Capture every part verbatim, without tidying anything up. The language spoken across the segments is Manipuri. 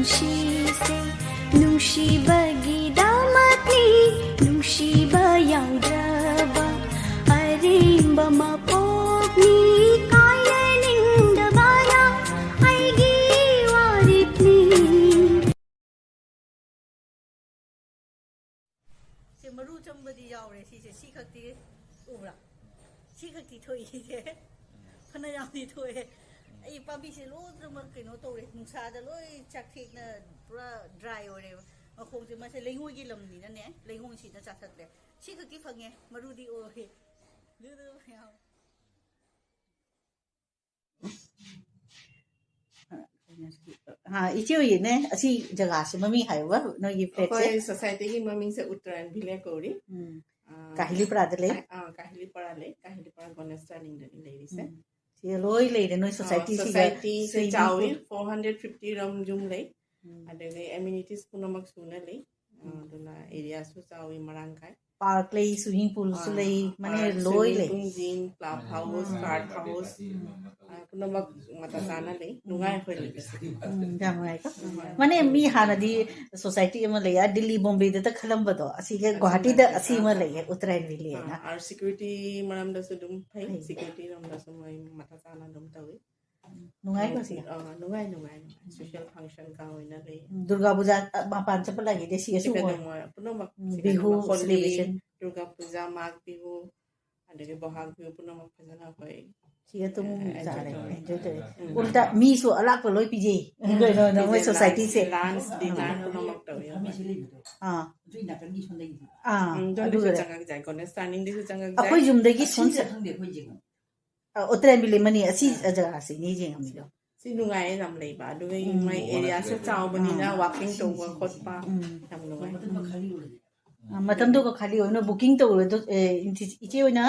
ꯅꯨꯡꯁꯤꯁꯦ ꯅꯨꯡꯁꯤꯕꯒꯤꯗꯃꯛꯅꯤ, ꯅꯨꯡꯁꯤꯕ ꯌꯥꯎꯗ꯭ꯔꯕ ꯑꯔꯦꯝꯕ ꯃꯄꯣꯛꯅꯤ, ꯀꯥꯏꯅꯅꯤꯡꯗꯕꯅ ꯑꯩꯒꯤ ꯋꯥꯔꯦꯞꯅꯤ꯫ ꯁꯦ ꯃꯔꯨ ꯆꯪꯕꯗꯤ ꯌꯥꯎꯔꯦ꯫ ꯁꯤꯁꯦ ꯁꯤ ꯈꯛꯇꯤ ꯎꯕ꯭ꯔꯥ? ꯁꯤ ꯈꯛꯇꯤ ꯊꯣꯛꯏꯁꯦ꯫ ꯐꯅ ꯌꯥꯝꯗꯤ ꯊꯣꯛꯑꯦ꯫ ꯑꯩ ꯄꯥꯝꯕꯤꯁꯦ ꯂꯣꯏꯅꯃꯛ ꯀꯩꯅꯣ ꯇꯧꯔꯦ, ꯅꯨꯡꯁꯥꯗ ꯂꯣꯏ ꯆꯥꯛꯊꯦꯛꯅ ꯄꯨꯔꯥ ꯗ꯭ꯔꯥꯏ ꯑꯣꯏꯔꯦꯕ꯫ ꯃꯈꯣꯡꯁꯦ ꯃꯁꯦ ꯂꯩꯉꯣꯏꯒꯤ ꯂꯝꯅꯤꯅꯅꯦ, ꯂꯩꯉꯣꯏꯁꯤꯅ ꯆꯥꯊꯠꯂꯦ꯫ ꯁꯤ ꯈꯛꯇꯤ ꯐꯪꯉꯦ, ꯃꯔꯨꯗꯤ ꯑꯣꯏ꯫ ꯑꯗꯨꯗꯨ ꯃꯌꯥꯝ ꯍꯥ, ꯏꯆꯦ ꯍꯣꯏꯒꯤꯅꯦ, ꯑꯁꯤ ꯖꯒꯥꯁꯦ ꯃꯃꯤꯡ ꯍꯥꯏꯌꯨꯕ, ꯅꯣꯏꯒꯤ ꯐ꯭ꯂꯦꯠꯁꯦ? ꯑꯩꯈꯣꯏ ꯁꯣꯁꯥꯏꯇꯤꯒꯤ ꯃꯃꯤꯡꯁꯦ ꯎꯠꯇꯔꯥꯌꯟ ꯚꯤꯂꯦ ꯀꯧꯔꯤ꯫ ꯎꯝ꯫ ꯑꯥ, ꯀꯥꯍꯤꯂꯤꯄꯔꯥꯗ ꯂꯩ? ꯑꯥ, ꯀꯥꯍꯤꯂꯤꯄꯔꯥ ꯂꯩ꯫ ꯀꯥꯍꯤꯂꯤꯄꯔꯥ ꯒꯣꯅꯦꯁ ꯇꯔꯅꯤꯡꯗꯅꯤ ꯂꯩꯔꯤꯁꯦ꯫ ꯎꯝ꯫ ꯁꯤꯗ ꯂꯣꯏ ꯂꯩꯔꯦ ꯅꯣꯏ ꯑꯥ, ꯁꯣꯁꯥꯏꯇꯤꯁꯤꯒ? ꯁꯣꯁꯥꯏꯇꯤꯁꯦ ꯁ꯭ꯋꯤꯃꯤꯡ ꯆꯥꯎꯋꯤ, ꯄꯨꯜ? Four hundred fifty ꯔꯝ ꯌꯨꯝ ꯂꯩ꯫ ꯎꯝ꯫ ꯑꯗꯒꯤ ꯑꯦꯃꯤꯅꯤꯇꯤꯁ ꯄꯨꯝꯅꯃꯛ ꯁꯨꯅ ꯂꯩ꯫ ꯑꯥ, ꯎꯝ꯫ ꯑꯗꯨꯅ ꯑꯦꯔꯤꯌꯥꯁꯨ ꯆꯥꯎꯋꯤ, ꯃꯔꯥꯡ ꯀꯥꯏ꯫ ꯄꯥꯔꯛ ꯂꯩ, ꯁ꯭ꯋꯤꯃꯤꯡ ꯄꯨꯜꯁꯨ ꯑꯥ, ꯂꯩ, ꯃꯅꯦ ꯄꯥꯔꯛ, ꯂꯣꯏ ꯁ꯭ꯋꯤꯃꯤꯡ ꯂꯩ꯫ ꯄꯨꯜ, ꯖꯤꯝ, ꯀ꯭ꯂꯕ ꯍꯥꯎꯁ, ꯎꯝ꯫ ꯒꯥꯔꯗ ꯍꯥꯎꯁ, ꯎꯝ꯫ ꯑꯥ, ꯄꯨꯝꯅꯃꯛ ꯃꯇꯥ ꯆꯥꯅ ꯂꯩ꯫ ꯎꯝ꯫ ꯅꯨꯡꯉꯥꯏ ꯑꯩꯈꯣꯏ ꯂꯩꯕꯁꯦ꯫ ꯎꯝ, ꯌꯥꯝ ꯅꯨꯡꯉꯥꯏꯀꯣ꯫ ꯅꯨꯡꯉꯥꯏ꯫ ꯃꯅꯦ, ꯃꯤ ꯍꯥꯟꯅꯗꯤ ꯁꯣꯁꯥꯏꯇꯤ ꯑꯃ ꯂꯩ, ꯑꯥ, ꯗꯤꯜꯂꯤ ꯕꯣꯝꯕꯦꯗꯇ ꯈꯜꯂꯝꯕꯗꯣ, ꯑꯁꯤꯒ ꯑꯁꯤ ꯒꯨꯋꯥꯍꯥꯇꯤꯗ ꯅꯠꯇꯦ꯫ ꯑꯁꯤ ꯑꯃ ꯑꯥ, ꯂꯩꯌꯦ, ꯎꯠꯇꯔꯥꯌꯟ ꯚꯤꯂꯦꯅ꯫ ꯑꯥ, ꯑꯥ, ꯁꯦꯀ꯭ꯌꯨꯔꯤꯇꯤ ꯃꯔꯝꯗꯁꯨ ꯑꯗꯨꯝ ꯐꯩ, ꯐꯩ꯫ ꯁꯦꯀ꯭ꯌꯨꯔꯤꯇꯤ ꯔꯣꯝꯗꯁꯨ ꯃꯣꯏ ꯃꯇꯥ ꯆꯥꯅ ꯑꯗꯨꯝ ꯇꯧꯋꯤ꯫ ꯅꯨꯡꯉꯥꯏꯀꯣ ꯁꯤꯒ? ꯑꯥ, ꯅꯨꯡꯉꯥꯏ, ꯅꯨꯡꯉꯥꯏ, ꯅꯨꯡꯉꯥꯏ꯫ ꯎꯝ꯫ ꯁꯣꯁꯤꯌꯦꯜ ꯐꯪꯁꯟ ꯀ ꯑꯣꯏꯅ ꯂꯩ꯫ ꯎꯝ, ꯗꯨꯔꯒꯥ ꯄꯨꯖꯥ, ꯑ, ꯃꯄꯥꯟ ꯆꯠꯄ ꯂꯥꯛꯏꯗꯤ ꯁꯤꯒꯁꯨ ꯁꯤꯒ ꯑꯣꯏ꯫ ꯑꯗꯨꯝ ꯑꯣꯏ꯫ ꯄꯨꯝꯅꯃꯛ ꯎꯝ, ꯁꯤꯒ ꯕꯤꯍꯨ ꯑꯗꯨꯝ ꯍꯣꯂꯤ, ꯁꯦꯂꯦꯕ꯭ꯔꯦꯁꯟ꯫ ꯗꯨꯔꯒꯥ ꯄꯨꯖꯥ, ꯃꯥꯒ ꯕꯤꯍꯨ, ꯑꯗꯒꯤ ꯕꯣꯍꯥꯒ ꯕꯤꯍꯨ ꯄꯨꯝꯅꯃꯛ ꯐꯖꯅ ꯑꯩꯈꯣꯏ, ꯁꯤꯒ ꯑꯗꯨꯝ ꯑꯦ, ꯑꯦꯟꯖꯣꯏ ꯆꯥꯔꯦ, ꯇꯧꯋꯦ꯫ ꯑꯦꯟꯖꯣꯏ ꯇꯧꯋꯦ꯫ ꯎꯝ꯫ ꯎꯜꯇꯥ ꯃꯤꯁꯨ ꯑꯂꯥꯛꯄ ꯂꯣꯏ ꯄꯤꯖꯩ꯫ ꯎꯝ, ꯀꯩꯅꯣ, ꯅꯣꯏ ꯄꯤꯖꯩ, ꯁꯣꯁꯥꯏꯇꯤꯁꯦ꯫ ꯂꯟꯁ, ꯗꯤꯅꯔ ꯄꯨꯝꯅꯃꯛ ꯇꯧꯋꯦ ꯑꯩꯈꯣꯏ꯫ ꯑꯥ꯫ ꯑꯥ, ꯎꯝ, ꯑꯗꯨꯝ ꯑꯗꯨꯒ ꯆꯪꯉꯛ ꯌꯥꯏ, ꯒꯣꯅꯦꯁ ꯇꯔꯅꯤꯡꯗꯒꯤꯁꯨ ꯆꯪꯉꯛ ꯌꯥꯏ꯫ ꯑꯩꯈꯣꯏ ꯌꯨꯝꯗꯒꯤ ꯁꯣꯝ ꯆꯠ-, ꯑ, ꯎꯇꯔꯥꯏꯟ ꯚꯤꯂꯦꯖ ꯃꯅꯤ ꯑꯁꯤ ꯑꯥ꯫ ꯖꯒꯥꯁꯤꯅꯤ ꯌꯦꯡꯉꯝꯃꯤꯗꯣ꯫ ꯁꯤ ꯅꯨꯡꯉꯥꯏꯌꯦ ꯌꯥꯝ ꯂꯩꯕ, ꯑꯗꯨꯒ ꯎꯝ꯫ ꯃꯣꯏ ꯑꯦꯔꯤꯌꯥꯁꯦ ꯆꯥꯎꯕꯅꯤꯅ ꯑꯥ꯫ ꯋꯥꯀꯤꯡ ꯇꯧꯕ ꯈꯣꯠꯄ ꯎꯝ꯫ ꯌꯥꯝ ꯅꯨꯡꯉꯥꯏ꯫ ꯑ, ꯃꯇꯝꯗꯨꯒ ꯈꯥꯂꯤ ꯑꯣꯏꯅ ꯕꯨꯀꯤꯡ ꯇꯧꯔꯣꯏ꯫ ꯑꯗꯨ, ꯑꯦ, ꯏꯆꯦ, ꯏꯆꯦ ꯍꯣꯏꯅ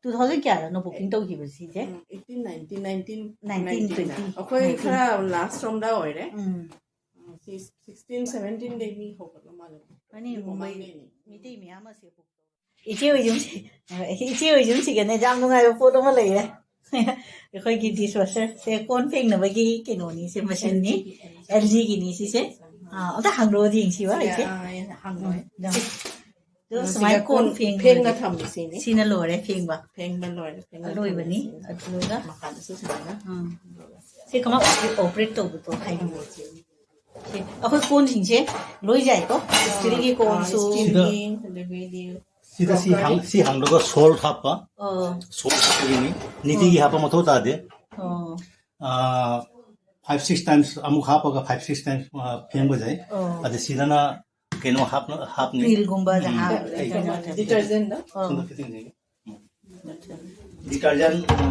two thousand ꯀꯌꯥꯗꯅꯣ ꯕꯨꯀꯤꯡ ꯇꯧꯈꯤꯕ ꯁꯤꯁꯦ? ꯎꯝ, eighteen, nineteen, nineteen, nineteen, nineteen꯫ Twenty, ꯑꯩꯈꯣꯏ nineteen꯫ ꯈꯔ ꯂꯥꯁ ꯔꯣꯝꯗ ꯑꯣꯏꯔꯦ꯫ ꯎꯝ꯫ ꯎꯝ, ꯁꯤ sixteen, seventeen ꯗꯩ ꯃꯤ ꯍꯧꯒꯠꯂ ꯃꯥꯜꯂꯦ꯫ ꯃꯥꯅꯤ, ꯑꯗꯨ ꯃꯨꯝꯕꯩ ꯃꯃꯥꯡꯗꯩꯅꯦ꯫ ꯃꯤꯇꯩ ꯃꯌꯥꯝ ꯑꯁꯤ ꯕꯨꯛ ꯇꯧ-, ꯏꯆꯦ ꯍꯣꯏ ꯌꯨꯝꯁꯤ-, ꯏꯆꯦ ꯍꯣꯏ ꯌꯨꯝꯁꯤꯒꯅꯦ ꯌꯥꯝ ꯅꯨꯡꯉꯥꯏꯕ ꯄꯣꯠ ꯑꯃ ꯂꯩꯔꯦ꯫ ꯑꯩꯈꯣꯏꯒꯤ ꯗꯤꯁ ꯋꯥꯁꯔꯁꯦ ꯀꯣꯟ ꯐꯦꯡꯅꯕꯒꯤ ꯀꯩꯅꯣꯅꯤ, ꯁꯦ ꯃꯁꯤꯟꯅꯤ, ꯑꯦꯜ ꯖꯤꯒꯤꯅꯤ ꯁꯤꯁꯦ꯫ ꯑꯥ, ꯑꯝꯇ ꯍꯥꯡꯗꯣꯛꯑꯗꯤ ꯌꯦꯡꯁꯤꯕ ꯑꯩꯁꯦ꯫ ꯑꯥ, ꯑꯥ, ꯍꯥꯡꯗꯣꯛꯑꯦ꯫ ꯎꯝ, ꯌꯥꯝ꯫ ꯑꯗꯣ ꯁꯤꯒ ꯁꯨꯃꯥꯏꯅ ꯀꯣꯟ ꯀꯣꯟ ꯐꯦꯡꯕ ꯐꯦꯡꯉꯒ ꯊꯝꯃꯤꯁꯤꯅꯤ꯫ ꯁꯤꯅ ꯂꯣꯏꯔꯦ ꯐꯦꯡꯕ꯫ ꯐꯦꯡꯕ ꯂꯣꯏꯔꯦ, ꯐꯦꯡꯕ ꯑꯂꯣꯏꯕꯅꯤ, ꯊꯝꯃꯤꯁꯤꯅꯤ꯫ ꯑꯗꯨꯒ ꯃꯈꯥꯗꯁꯨ ꯁꯨꯃꯥꯏꯅ꯫ ꯎꯝ꯫ ꯁꯤ ꯀꯃꯥꯏꯅ ꯑꯣꯄꯔꯦꯠ ꯇꯧꯕꯗꯣ ꯍꯥꯏꯕꯤꯌꯣ꯫ ꯁꯤ ꯑꯩꯈꯣꯏ ꯀꯣꯟꯁꯤꯡꯁꯦ ꯂꯣꯏ ꯌꯥꯏꯀꯣ? ꯏꯁꯇꯤꯜꯒꯤ ꯑꯥ, ꯀꯣꯟꯁꯨ꯫ ꯏꯁꯇꯤꯜꯒꯤ, ꯑꯗꯒꯤꯗꯤ ꯁꯤꯗ ꯁꯤ ꯀ꯭ꯔꯣꯀꯔꯤ꯫ ꯍꯥꯡ-, ꯁꯤ ꯍꯥꯡꯂꯒ ꯁꯣꯜ ꯍꯥꯞꯄ꯫ ꯑꯣ꯫ ꯁꯣꯜ ꯍꯥꯞꯄꯒꯤꯅꯤ꯫ ꯅꯤꯇꯤꯒꯤ ꯍꯥꯞꯄ ꯃꯊꯧ ꯇꯥꯗꯦ꯫ ꯑꯣ꯫ ꯑꯥ, five six times ꯑꯃꯨꯛ ꯍꯥꯞꯄꯒ five six times, ꯑꯥ, ꯐꯦꯡꯕ ꯌꯥꯏ꯫ ꯑꯣ꯫ ꯑꯗ ꯁꯤꯗꯅ ꯀꯩꯅꯣ ꯍꯥꯞꯅ-, ꯍꯥꯞꯅꯤ꯫ ꯄꯤꯜꯒꯨꯝꯕ ꯎꯝ, ꯍꯥꯞ-, ꯑꯩ ꯀꯩꯅꯣ ꯗꯤꯇꯔꯖꯦꯟꯗꯣ꯫ ꯑꯣ꯫ ꯁꯣꯝꯗ ꯈꯤꯇꯪ ꯌꯦꯡꯒꯦ꯫ ꯎꯝ꯫ ꯑꯠꯆꯥ꯫ ꯗꯤꯇꯔꯖꯦꯟ, ꯑ,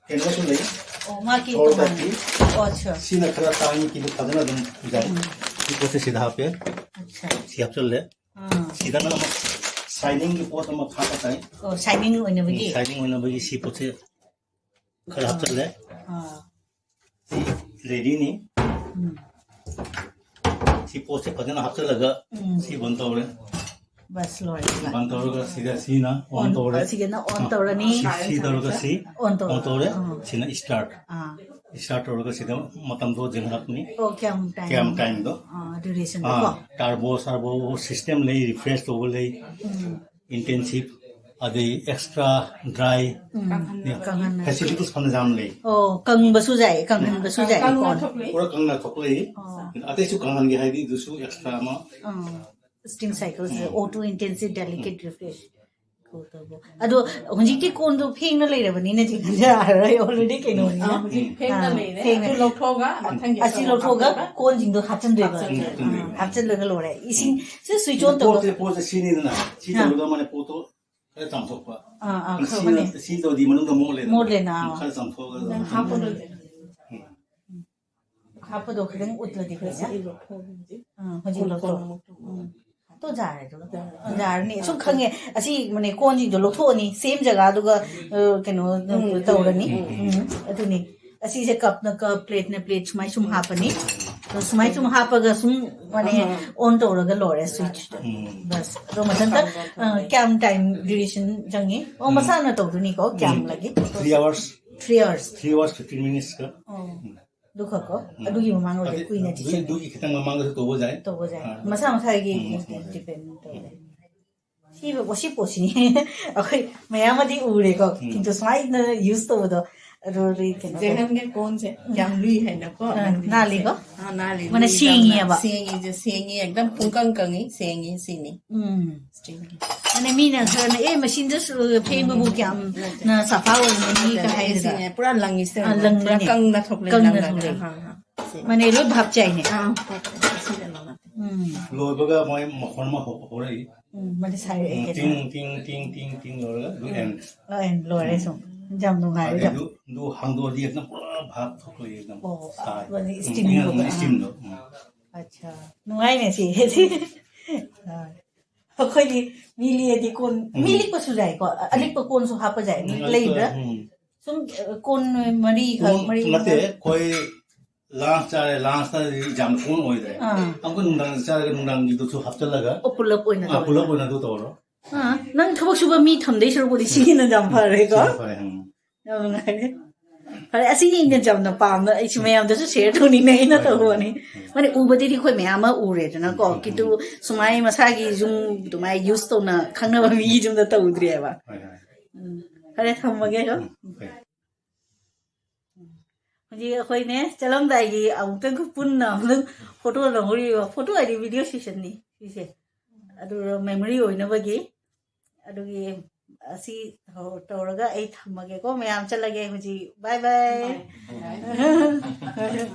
ꯀꯩꯅꯣꯁꯨ ꯂꯩ꯫ ꯑꯣ, ꯃꯥꯒꯤ ꯁꯣꯜ ꯇꯣꯉꯥꯟ-, ꯇꯥꯏꯞꯀꯤ꯫ ꯑꯣ, ꯑꯠꯆꯥ꯫ ꯁꯤꯅ ꯈꯔ ꯇꯥꯡꯉꯤ, ꯀꯤꯂꯣ ꯐꯖꯅ ꯑꯗꯨꯝ ꯌꯥꯏ꯫ ꯎꯝ꯫ ꯁꯤ ꯄꯣꯠꯁꯦ ꯁꯤꯗ ꯍꯥꯞꯄꯦ꯫ ꯑꯠꯆꯥ꯫ ꯁꯤ ꯍꯥꯞꯆꯜꯂꯦ꯫ ꯑꯥ꯫ ꯁꯤꯗꯅ ꯑꯃꯨꯛ ꯁꯥꯏꯅꯤꯡꯒꯤ ꯄꯣꯠ ꯑꯃ ꯍꯥꯞꯄ ꯇꯥꯏ꯫ ꯑꯣ, ꯁꯥꯏꯅꯤꯡ ꯑꯣꯏꯅꯕꯒꯤ? ꯎꯝ, ꯁꯥꯏꯅꯤꯡ ꯑꯣꯏꯅꯕꯒꯤ ꯁꯤ ꯄꯣꯠꯁꯦ ꯈꯔ ꯑꯥ꯫ ꯍꯥꯞꯆꯜꯂꯦ꯫ ꯑꯥ꯫ ꯁꯤ ꯔꯦꯗꯤꯅꯤ꯫ ꯎꯝ꯫ ꯁꯤ ꯄꯣꯠꯁꯦ ꯐꯖꯅ ꯍꯥꯞꯆꯜꯂꯒ ꯎꯝ꯫ ꯁꯤ ꯕꯟ ꯇꯧꯔꯦ꯫ ꯕꯁ ꯂꯣꯏꯔꯦ꯫ ꯕꯟ ꯇꯧꯔꯒ ꯁꯤꯗ ꯁꯤꯅ ꯑꯣꯟ ꯑꯣꯟ, ꯇꯧꯔꯦ꯫ ꯁꯤꯗꯅ ꯑꯣꯟ ꯑꯥ꯫ ꯇꯧꯔꯅꯤ꯫ ꯁꯤ, ꯁꯤ ꯇꯧꯔꯒ ꯁꯤ ꯑꯣꯟ ꯇꯧꯔꯦ꯫ ꯑꯣꯟ ꯇꯧꯔꯦ꯫ ꯑꯥ꯫ ꯁꯤꯅ ꯁ꯭ꯇꯥꯔꯠ꯫ ꯑꯥ꯫ ꯁ꯭ꯇꯥꯔꯠ ꯇꯧꯔꯒ ꯁꯤꯗ ꯃꯇꯝꯗꯣ ꯌꯦꯡꯍꯜꯂꯛꯄꯅꯤ꯫ ꯑꯣ, ꯀꯌꯥꯝ ꯇꯥꯏꯝ? ꯀꯌꯥꯝ ꯇꯥꯏꯝꯗꯣ? ꯑꯥ, ꯗ꯭ꯌꯨꯔꯦꯁꯟꯗꯣ ꯑꯥ, ꯀꯣ? ꯇꯥꯔꯕꯣ, ꯁꯥꯔꯕꯣ, ꯁꯤꯁꯇꯦꯝ ꯂꯩ, ꯔꯤꯐ꯭ꯔꯦꯁ ꯇꯧꯕ ꯂꯩ, ꯎꯝ꯫ ꯏꯟꯇꯦꯟꯁꯤꯞ, ꯑꯗꯩ ꯑꯦꯛꯁꯇ꯭ꯔꯥ ꯗ꯭ꯔꯥꯏ, ꯎꯝ, ꯅꯦ, ꯀꯪꯍꯟꯅ-, ꯐꯦꯁꯤꯂꯤꯇꯤꯁ ꯐꯅ ꯌꯥꯝ ꯂꯩ꯫ ꯑꯣ, ꯀꯪꯕꯁꯨ ꯌꯥꯏ, ꯀꯪꯍꯟꯕꯁꯨ ꯌꯥꯏ, ꯀꯪꯍꯟꯅ ꯀꯣ? ꯊꯣꯛꯂꯛꯏ꯫ ꯄꯨꯔꯥ ꯀꯪꯅ ꯊꯣꯛꯂꯛꯏ꯫ ꯑꯣ꯫ ꯑꯇꯩꯁꯨ ꯀꯪꯍꯟꯒꯦ ꯍꯥꯏꯗꯤ ꯑꯗꯨꯁꯨ ꯑꯦꯛꯁꯇ꯭ꯔꯥ ꯑꯃ꯫ ꯑꯥ, ꯁ꯭ꯇꯤꯝ ꯁꯥꯏꯀꯜꯁꯦ, um. Auto intensive delicate refresh. ꯑꯗꯣ ꯍꯧꯖꯤꯛꯇꯤ ꯀꯣꯟꯗꯣ ꯐꯦꯡꯅ ꯂꯩꯔꯕꯅꯤꯅ ꯆꯤꯡꯈꯠ ꯌꯥꯔꯔꯣꯏ, already ꯀꯩꯅꯣꯅꯤꯅ꯫ ꯑꯥ, ꯍꯧꯖꯤꯛ ꯐꯦꯡꯅ ꯑꯥ, ꯂꯩꯔꯦ꯫ ꯐꯦꯡꯅ ꯑꯗꯨ ꯂꯩꯔꯦ꯫ ꯂꯧꯊꯣꯛꯑꯒ ꯃꯊꯪꯒꯤ ꯑꯁꯤ ꯑꯃꯨꯛ ꯂꯧꯊꯣꯛꯑꯒ ꯍꯥꯞꯄꯒ ꯀꯣꯟꯁꯤꯡꯗꯣ ꯍꯥꯞꯆꯤꯟꯗꯣꯏꯕ꯫ ꯍꯥꯞꯆꯤꯟꯗꯣꯏꯕ꯫ ꯎꯝ, ꯍꯥꯞꯆꯤꯜꯂꯒ ꯂꯣꯏꯔꯦ꯫ ꯏꯁꯤꯡ ꯁꯤ ꯁ꯭ꯋꯤꯆ ꯑꯣꯟ ꯇꯧꯕ꯫ ꯄꯣꯠꯁꯦ, ꯄꯣꯠꯁꯦ ꯁꯤꯅꯤꯗꯅ, ꯁꯤ ꯑꯥ꯫ ꯇꯧꯔꯒ ꯃꯥꯅ ꯄꯣꯠꯇꯣ ꯈꯔ ꯆꯥꯝꯊꯣꯛꯄ꯫ ꯑꯥ, ꯑꯥ, ꯈꯔ ꯁꯤꯅ, ꯃꯅꯦ꯫ ꯁꯤ ꯇꯧꯔꯗꯤ ꯃꯅꯨꯡꯗ ꯃꯣꯠꯂꯦꯗꯅ꯫ ꯃꯣꯠꯂꯦꯅ꯫ ꯎꯝ, ꯈꯔ ꯆꯥꯝꯊꯣꯛꯑꯒ ꯅꯪ ꯍꯥꯞꯄ ꯂꯣꯏꯔꯦ꯫ ꯎꯝ꯫ ꯍꯥꯞꯄꯗꯣ ꯈꯤꯇꯪ ꯎꯠꯂꯗꯤ ꯐꯩꯅꯦ꯫ ꯉꯁꯥꯏ ꯂꯧꯊꯣꯛꯑꯒ ꯍꯧꯖꯤꯛ ꯑꯥ, ꯍꯧꯖꯤꯛ ꯀꯣꯟ ꯂꯧꯊꯣꯛ꯫ ꯀꯣꯟ ꯑꯃꯨꯛ ꯇꯧ꯫ ꯎꯝ꯫ ꯇꯣ ꯌꯥꯔꯦ, ꯑꯗꯨꯒ꯫ ꯌꯥꯔꯦ꯫ ꯌꯥꯔꯅꯤ꯫ ꯁꯨꯝ ꯈꯪꯉꯦ꯫ ꯑꯁꯤ, ꯃꯅꯦ, ꯀꯣꯟꯁꯤꯡꯗꯣ ꯂꯧꯊꯣꯛꯑꯅꯤ, ꯁꯦꯝ ꯖꯒꯥꯗꯨꯒ, ꯑ, ꯀꯩꯅꯣ, ꯎꯝ, ꯇꯧꯔꯅꯤ꯫ ꯎꯝ, ꯎꯝ꯫ ꯎꯝ, ꯑꯗꯨꯅꯤ꯫ ꯑꯁꯤꯁꯦ ꯀꯞꯅ ꯀꯞ, ꯄ꯭ꯂꯦꯠꯅ ꯄ꯭ꯂꯦꯠ, ꯁꯨꯃꯥꯏ ꯁꯨꯝ ꯍꯥꯞꯄꯅꯤ꯫ ꯑꯗꯣ ꯁꯨꯃꯥꯏ ꯁꯨꯝ ꯍꯥꯞꯄꯒ ꯁꯨꯝ, ꯃꯅꯦ, ꯑꯍꯥ꯫ ꯑꯣꯟ ꯇꯧꯔꯒ ꯂꯣꯏꯔꯦ, ꯁ꯭ꯋꯤꯆꯇꯣ꯫ ꯎꯝ꯫ ꯕꯁ꯫ ꯑꯗꯣ ꯃꯊꯟꯇ, ꯑ, ꯀꯌꯥꯝ ꯇꯥꯏꯝ ꯗ꯭ꯌꯨꯔꯦꯁꯟ ꯆꯪꯉꯤ? ꯑꯣ, ꯎꯝ꯫ ꯃꯁꯥꯅ ꯇꯧꯗꯣꯏꯅꯤꯀꯣ, ꯎꯝ꯫ ꯀꯌꯥꯝ ꯂꯩꯒꯦ? Three hours꯫ Three hours. Three hours fifteen minutes ꯀ꯫ ꯑꯣ꯫ ꯑꯗꯨꯈꯛꯀꯣ? ꯎꯝ꯫ ꯑꯗꯨꯒꯤ ꯃꯃꯥꯡꯗꯗꯤ ꯑꯗꯩ ꯀꯨꯏꯅꯗꯤ ꯑꯗꯨꯒꯤ, ꯆꯪꯉꯦ꯫ ꯑꯗꯨꯒꯤ ꯈꯤꯇꯪ ꯃꯃꯥꯡꯗꯁꯨ ꯇꯧꯕ ꯌꯥꯏ꯫ ꯇꯧꯕ ꯌꯥꯏ꯫ ꯑꯥ꯫ ꯃꯁꯥ ꯃꯁꯥꯒꯤ ꯎꯝ, ꯃꯁꯥ ꯃꯁꯥꯒꯤ꯫ Depend ꯇꯧꯋꯦ꯫ ꯁꯤꯕꯨ, ꯁꯤ ꯄꯣꯠꯁꯤꯅꯤ꯫ ꯑꯩꯈꯣꯏ ꯃꯌꯥꯝ ꯑꯃꯗꯤ ꯎꯔꯦꯀꯣ꯫ ꯎꯝ꯫ ꯀꯤꯟꯇꯨ ꯁꯨꯃꯥꯏꯅ use ꯇꯧꯕꯗꯣ, ꯑꯗꯨꯗꯤ ꯀꯩꯅꯣ ꯇꯧꯋꯦ꯫ ꯖꯦꯍꯟꯒꯤ ꯀꯣꯟꯁꯦ ꯌꯥꯝ ꯂꯨꯏ ꯍꯥꯏꯅꯀꯣ꯫ ꯑꯥ, ꯅꯪ ꯅꯥꯜꯂꯤꯀꯣ? ꯑꯥ, ꯅꯥꯜꯂꯤ꯫ ꯃꯅ ꯂꯨꯏ ꯌꯥꯝꯅ꯫ ꯁꯦꯡꯉꯤꯑꯕ꯫ ꯁꯦꯡꯉꯤꯁꯦ, ꯁꯦꯡꯉꯤ, ꯑꯦꯛꯗꯝ ꯄꯨꯡꯀꯪ ꯀꯪꯉꯤ, ꯁꯦꯡꯉꯤ ꯁꯤꯅꯤ꯫ ꯎꯝ꯫ Steamꯒꯤ꯫ ꯃꯅ ꯃꯤꯅ ꯈꯔꯅ, "ꯑꯦ, ꯃꯦꯁꯤꯟꯗ ꯁꯨ-, ꯐꯦꯡꯕꯕꯨ ꯀꯌꯥꯝꯅ ꯁꯥꯐꯥ ꯑꯣꯏꯔꯝꯒꯅꯤ?" ꯀ ꯍꯥꯏꯔꯒ꯫ ꯁꯦꯡꯉꯦ, ꯄꯨꯔꯥ ꯂꯪꯉꯤ ꯁꯤꯗ꯫ ꯑꯥ, ꯂꯪꯉꯤꯅꯦ꯫ ꯄꯨꯔꯥ ꯀꯪꯅ ꯊꯣꯛꯂꯦ, ꯀꯪꯅ ꯂꯪꯉꯒ꯫ ꯊꯣꯛꯂꯦ꯫ ꯑꯥ, ꯑꯥ꯫ ꯁꯦꯡꯉꯦ꯫ ꯃꯅꯦ ꯂꯣꯏ ꯚꯥꯞ ꯆꯥꯏꯅꯦ꯫ ꯑꯥ, ꯚꯥꯞ ꯆꯥꯏ꯫ ꯁꯤꯗ ꯂꯪꯉꯦ꯫ ꯎꯝ꯫ ꯂꯣꯏꯕꯒ ꯃꯣꯏ ꯃꯈꯣꯟ ꯑꯃ ꯍꯧ-, ꯍꯧꯔꯛꯏ꯫ ꯎꯝ, ꯃꯗꯤ ꯁꯥꯏꯔꯛꯑꯦ ꯎꯝ, ꯀꯩꯅꯣ꯫ ꯇꯤꯡ, ꯇꯤꯡ, ꯇꯤꯡ, ꯇꯤꯡ, ꯇꯤꯡ ꯂꯣꯏꯔꯒ ꯑꯗꯨ ꯎꯝ꯫ End꯫ ꯑ, end ꯂꯣꯏꯔꯦ ꯎꯝ꯫ ꯁꯨꯝ꯫ ꯌꯥꯝ ꯅꯨꯡꯉꯥꯏꯔꯦ ꯑꯗꯩ ꯌꯥꯝ꯫ ꯑꯗꯨ, ꯑꯗꯨ ꯍꯥꯡꯗꯣꯛꯑꯗꯤ ꯑꯗꯨꯝ ꯄꯨꯔꯥ ꯚꯥꯞ ꯊꯣꯛꯂꯛꯑꯦ ꯑꯗꯨꯝ꯫ ꯑꯣ, ꯁꯥꯏ꯫ ꯃꯥꯅꯤ ꯎꯝ, steam ꯏꯪꯍꯟ-, ꯊꯣꯛꯄ꯫ Steamꯗꯣ꯫ ꯎꯝ꯫ ꯑꯠꯆꯥ꯫ ꯅꯨꯡꯉꯥꯏꯅꯦ ꯁꯤ꯫ ꯑ, ꯑꯩꯈꯣꯏꯗꯤ ꯃꯤ ꯂꯤꯛꯑꯗꯤ ꯀꯣꯟ, ꯃꯤ ꯎꯝ꯫ ꯂꯤꯛꯄꯁꯨ ꯌꯥꯏꯀꯣ? ꯑ-, ꯑꯂꯤꯛꯄ ꯀꯣꯟꯁꯨ ꯍꯥꯞꯄ ꯌꯥꯏ꯫ ꯎꯝ, ꯑꯂꯤꯛꯄ, ꯂꯩꯕ꯭ꯔꯥ? ꯎꯝ꯫ ꯁꯨꯝ, ꯑ, ꯀꯣꯟ ꯃꯔꯤꯈꯛ, ꯀꯣꯟ ꯃꯔꯤ ꯅꯠꯇꯦ, ꯃꯉꯥ꯫ ꯑꯩꯈꯣꯏ lunch ꯆꯥꯔꯦ, lunchꯇꯗꯤ ꯌꯥꯝ ꯀꯣꯟ ꯑꯣꯏꯗ꯭ꯔꯦ꯫ ꯑꯥ꯫ ꯑꯃꯨꯛꯀ ꯅꯨꯡꯗꯥꯡ ꯆꯥꯔꯒ ꯅꯨꯡꯗꯥꯡꯒꯤꯗꯨꯁꯨ ꯍꯥꯞꯆꯜꯂꯒ ꯑꯣ, ꯄꯨꯂꯞ ꯑꯣꯏꯅ ꯑꯥ, ꯇꯧꯔꯦ꯫ ꯄꯨꯂꯞ ꯑꯣꯏꯅ ꯑꯗꯨ ꯇꯧꯔꯣ꯫ ꯑꯥ, ꯅꯪ ꯊꯕꯛ ꯁꯨꯕ ꯃꯤ ꯊꯝꯗꯣꯏ ꯁꯔꯨꯛꯄꯨꯗꯤ ꯁꯤꯅ ꯌꯥꯝ ꯐꯔꯦꯀꯣ? ꯁꯤꯅ ꯐꯔꯦ, ꯎꯝ꯫ ꯌꯥꯝ ꯅꯨꯡꯉꯥꯏꯔꯦ꯫ ꯐꯔꯦ, ꯑꯁꯤꯅꯤ ꯑꯩꯅ ꯌꯥꯝꯅ ꯄꯥꯝꯅ ꯑꯩꯁꯨ ꯃꯌꯥꯝꯗꯁꯨ share ꯇꯧꯅꯤꯡꯉꯦ ꯑꯩꯅ ꯍꯣꯏ, ꯍꯣꯏ, ꯇꯧꯕꯅꯤ꯫ ꯍꯣꯏ꯫ ꯃꯥꯅꯦ, ꯎꯕꯗꯗꯤ ꯑꯩꯈꯣꯏ ꯃꯌꯥꯝ ꯑꯃ ꯎꯔꯦꯗꯅꯀꯣ꯫ ꯎꯝ, ꯎꯝ, ꯀꯤꯟꯇꯨ ꯎꯝ꯫ ꯁꯨꯃꯥꯏ ꯃꯁꯥꯒꯤ ꯌꯨꯝ ꯑꯗꯨꯃꯥꯏ use ꯇꯧꯅ ꯈꯪꯅꯕ ꯃꯤ ꯌꯨꯝꯗ ꯇꯧꯗ꯭ꯔꯤꯑꯕ꯫ ꯍꯣꯏ, ꯍꯣꯏ꯫ ꯎꯝ꯫ ꯐꯔꯦ, ꯊꯝꯃꯒꯦꯀꯣ꯫ ꯎꯝ, ꯍꯣꯏ꯫ ꯍꯧꯖꯤꯛ ꯑꯩꯈꯣꯏꯅꯦ ꯆꯠꯂꯝꯗꯥꯏꯒꯤ ꯑꯃꯨꯛꯇꯪ ꯄꯨꯟꯅ ꯑꯃꯨꯛꯇꯪ photo ꯂꯧꯍꯧꯔꯤꯕ, photo ꯍꯥꯏꯗꯤ video sessionꯅꯤ ꯁꯤꯁꯦ꯫ ꯑꯗꯨꯒ memory ꯑꯣꯏꯅꯕꯒꯤ꯫ ꯑꯗꯨꯒꯤ ꯑꯁꯤ ꯇꯧꯔꯒ ꯑꯩ ꯊꯝꯃꯒꯦꯀꯣ, ꯃꯌꯥꯝ ꯆꯠꯂꯒꯦ ꯍꯧꯖꯤꯛ꯫ Bye bye꯫ Bye.